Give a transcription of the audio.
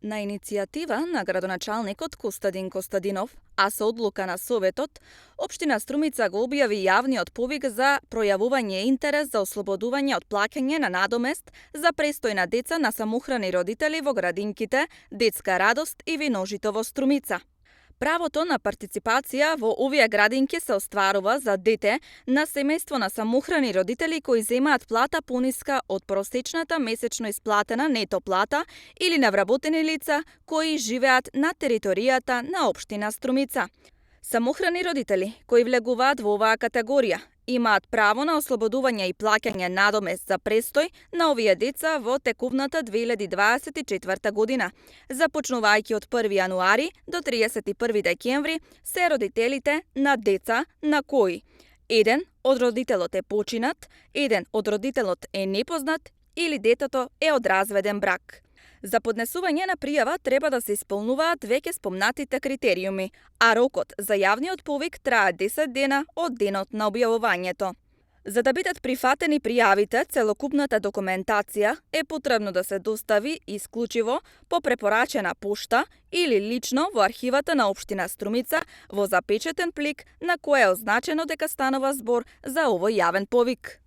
На иницијатива на градоначалникот Костадин Костадинов, а со одлука на Советот, Општина Струмица го објави јавниот повик за пројавување интерес за ослободување од плаќање на надомест за престој на деца на самохрани родители во градинките Детска радост и Виножито во Струмица. Правото на партиципација во овие градинки се остварува за дете на семејство на самохрани родители кои земаат плата пониска од просечната месечно исплатена нето плата или на вработени лица кои живеат на територијата на Општина Струмица. Самохрани родители кои влегуваат во оваа категорија имаат право на ослободување и плаќање надомест за престој на овие деца во текувната 2024 година. Започнувајќи од 1 јануари до 31 декември се родителите на деца на кои еден од родителот е починат, еден од родителот е непознат или детето е од разведен брак. За поднесување на пријава треба да се исполнуваат веќе спомнатите критериуми, а рокот за јавниот повик трае 10 дена од денот на објавувањето. За да бидат прифатени пријавите, целокупната документација е потребно да се достави исклучиво по препорачена пошта или лично во архивата на Општина Струмица во запечатен плик на кој е означено дека станува збор за овој јавен повик.